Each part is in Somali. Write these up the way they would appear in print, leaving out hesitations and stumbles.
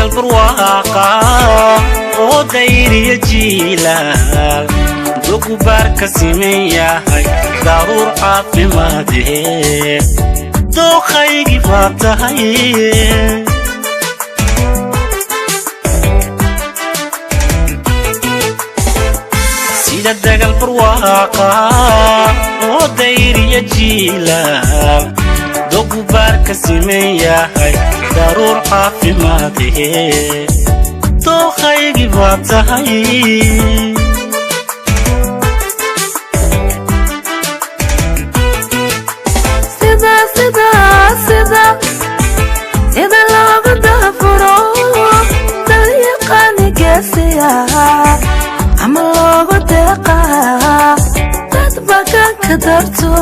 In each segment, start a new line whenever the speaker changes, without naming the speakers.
Dagal barwaaqa oo dayriya jiilaal, dogubaar ka siman yahay, daruur caafimaadee, dooqaygii baa tahay. Sida dagal barwaaqa oo dayriya jiilaal, dogubaar ka siman yahay, daruur caafimaadee, dooqaygii baa tahay.
Sida sida sida sida loogu daafuro dalyaqaani geesiya ama loogu deeqaa dad bakanka darto,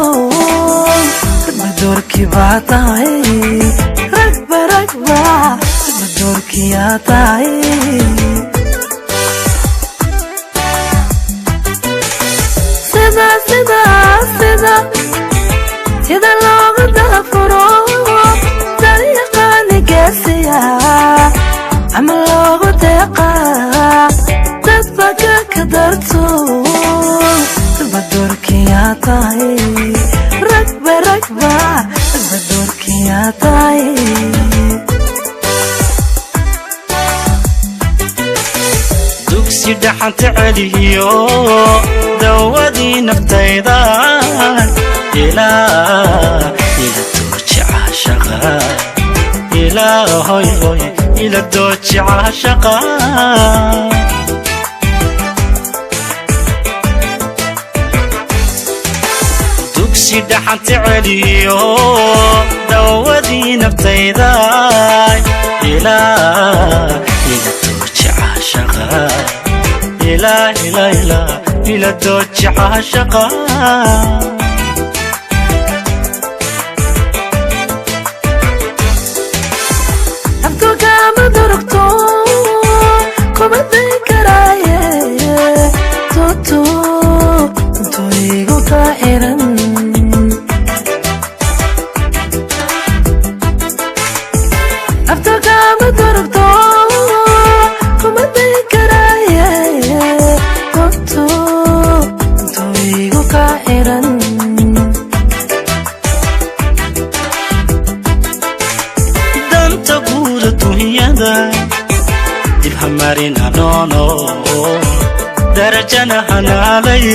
ragba doorkii baa tahay, ragba ragba ragba doorkiyaa tahay. Sida sida sida sida loogu daafuro dalyaqaani geesiya ama loogu deeqaa dad bakanka darto, ragba doorkiyaa tahay, ragba ragba ragba doorkiyaa tahay.
Dugsi dhaxanta celiyo, dawadii naftayda, ilaa ila dooji caashaqa, ilaa hoy hoy ila dooji caashaqa. Dugsi dhaxanta celiyo, dawadii naftayda, ilaa ila dooji caashaqa, ilaa ila ila ila dooji caashaqa.
Afku kama durugto, kuma day karaaye, tutu intuu igu ka xiran. Afku kama durugto, kuma day karaaye, tutu intuu igu ka xiran.
Danta guud adduunyada dib hamarina noono, darajana hanaalay,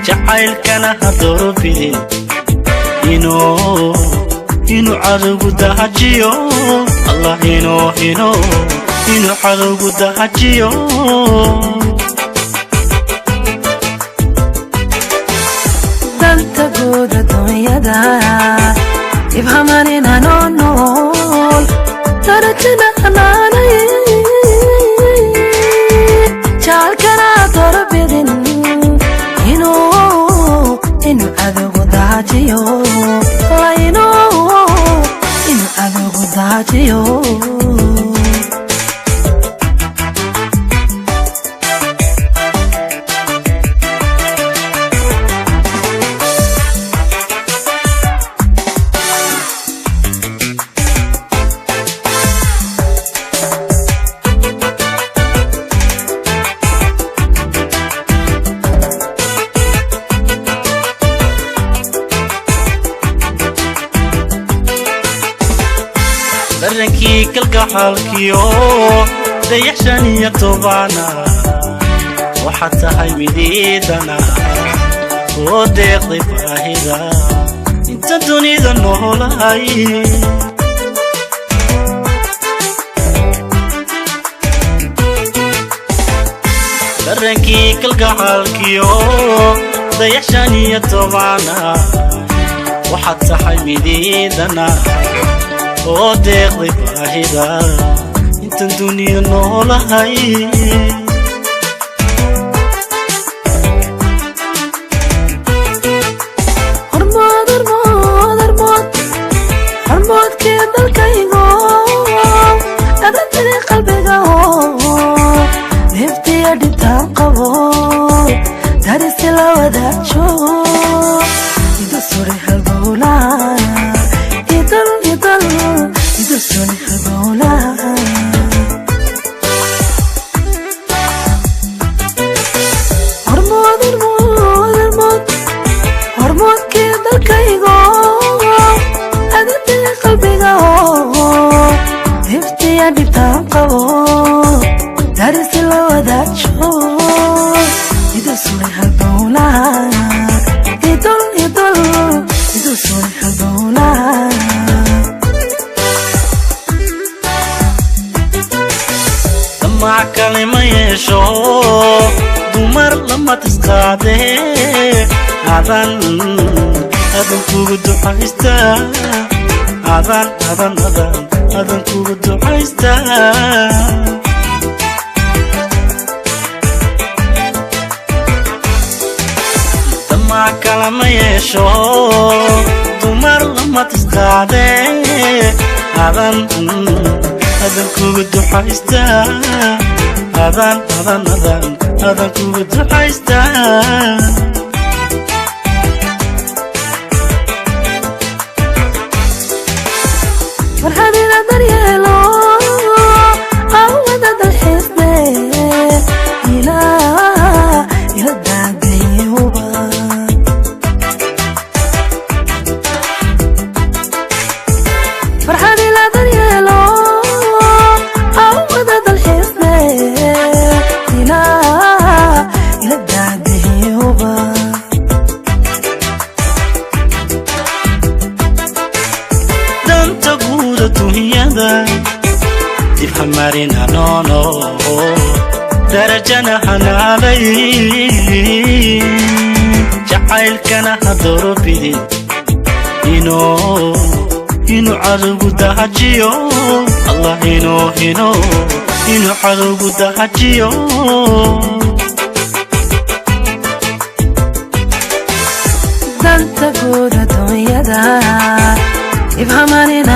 jacaylkana ha doorbidin inuu cadowgu dahajiyo, Allah inuu cadowgu dahajiyo.
Danta guud adduunyada ibhamanina noo nool, darajana hanaanay, jacalkana doorbidin inuu cadowgu daajiyo, la inuu cadowgu daajiyo.
Darankii kalgacaalkiyo dayax 15-na, waxaad tahay midiidana oo deeqday baahida inta dunida noolahay. Darankii kalgacaalkiyo dayax 15-na, waxaad tahay midiidana oo deeqday baahida intan dunida noolahay.
Hormood hormood hormood hormoodkii dalkaygo, dhabantiri qalbiga, dhibtiyo dhibtaan qabo darisi la wadaajo, idu suri halbowla, idul idul idu suri. Dhibtaan qabo darisi la wadaajo, idu suray halbowlaha, idul idul, idu suray halbowlaha.
Damac kale ma yeesho, dumar lama tisqaadee, adan adan kugu ducaystaa, adan adan adan adan kugu ducaystaa. Damac kale ma yeesho, dumar lama tisqaadee, adan adan kugu ducaystaa, adan adan adan adan kugu ducaystaa.
Farxad ila daryeelo, awada dalxiisne, ila ila daadayuba. Farxad ila daryeelo, awada dalxiisne, ila ila daadayuba.
Danta guud adduunyada dib hamarina noono, darajana hanaalay, jacaylkana ha doorobidin inuu cadowgu dahajiyo, Allah inuu inuu inuu cadowgu dahajiyo.
Danta guud adduunyada ibhamarina.